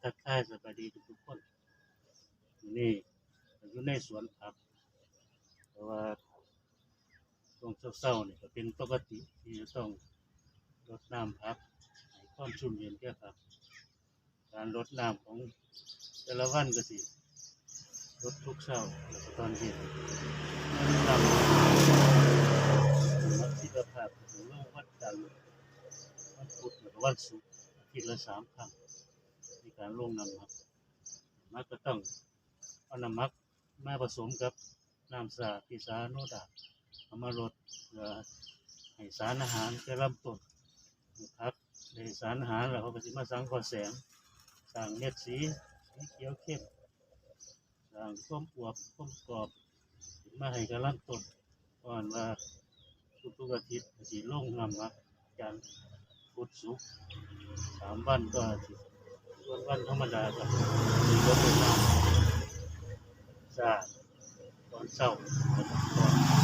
ທັກທາຍສະບາຍດີທຸກໆຄົນ. ມື້ນີ້ກໍຢູ່ໃນສວນຜັກ ເພາະວ່າຊ່ວງເຊົ້າໆນີ້ກໍເປັນປົກກະຕິທີ່ຈະຕ້ອງລົດນ້ຳຜັກ ໃຫ້ຄວາມຊຸ່ມເຢັນແກ່ຜັກ. ການລົດນ້ຳຂອງແຕ່ລະວັນກໍຊິລົດທຸກເຊົ້າ ແລ້ວກໍຕອນເຢັນ. ນ້ຳ ວັນທີລະ ພາບກໍຊິລົງວັນຈັນ, ວັນພຸດ ແລ້ວກໍວັນສຸກ ອາທິດລະສາມຄັ້ງ ໃນການລົງນ້ຳໝັກ. ໝັກກໍຕ້ອງເອົານ້ຳໝັກມາປະສົມກັບນ້ຳສາ ທີ່ສາໂນດາ ເອົາມາລົດ ເພື່ອໃຫ້ສານອາຫານແກ່ລຳຕົ້ນ. ເມື່ອຜັກໄດ້ສານອາຫານແລ້ວ ເຂົາກໍຊິມາສັງເຄາະແສງ, ສ້າງເມັດສີ ສີຂຽວເຂັ້ມ, ສ້າງຄວາມອວບຄວາມກອບຂຶ້ນມາໃຫ້ກັບລຳຕົ້ນ. ເພາະວ່າທຸກໆອາທິດກໍຊິລົງນ້ຳໝັກ ຈັນ ພຸດ ສຸກ ສາມວັນຕໍ່ອາທິດ. ສ່ວນວັນທຳມະດາກໍຊິລົງນ້ຳສາ ຕອນເຊົ້າ ຕອນ